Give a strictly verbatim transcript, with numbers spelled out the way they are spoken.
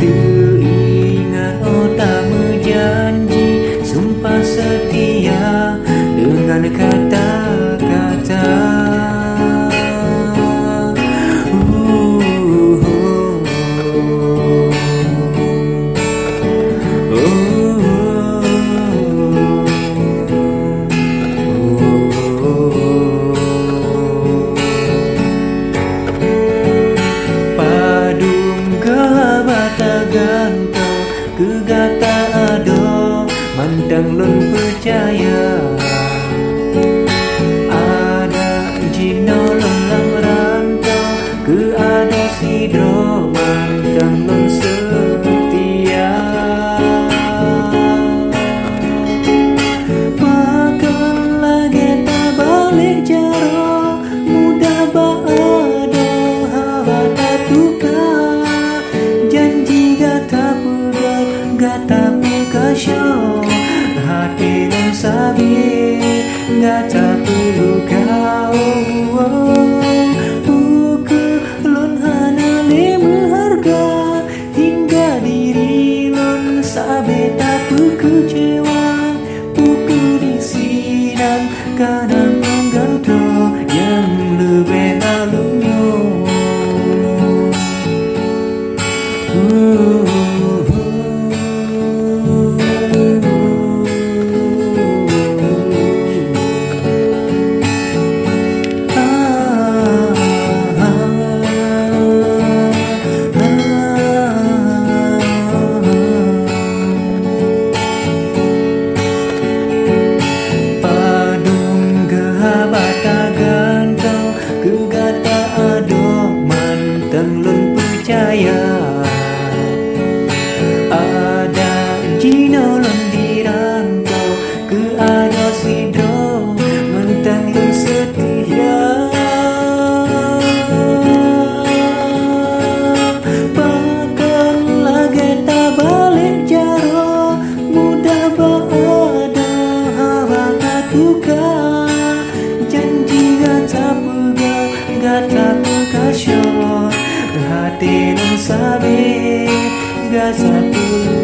Teuingat oh tameujanji, sumpah seutia deungon kata-kata. Padum geuh haba tagantoe keu gata adoe, mantong lôn peucaya. Adak jinoe lôn lam rantoe, keu adoe sidroe mantong lôn seutia. Pakon lagée tabalek jaroe, mudah bak adoe haba tatuka. Janji gata peugah, gata peukasoe, até lôn sabe gata peuluka. Oh, oh, oh, ukeue lôn hana lé meuhareuga, hingga diri lôn sabe tapeukeucewa. Ukeue disinan kadang meugantoe nyang leubeh lalong nyoe. Padum geuh haba tagantoe keu gata adoe, mantong lôn peucaya. Adak jinoe lôn di rantoe keu adoe sidroe, mantong lôn seutia. Pakon lagée tabalek jaroe, mudah bak adoe haba tatuka. Janji gata peugah, gata peukasoe, até lôn sabe gata peuluka.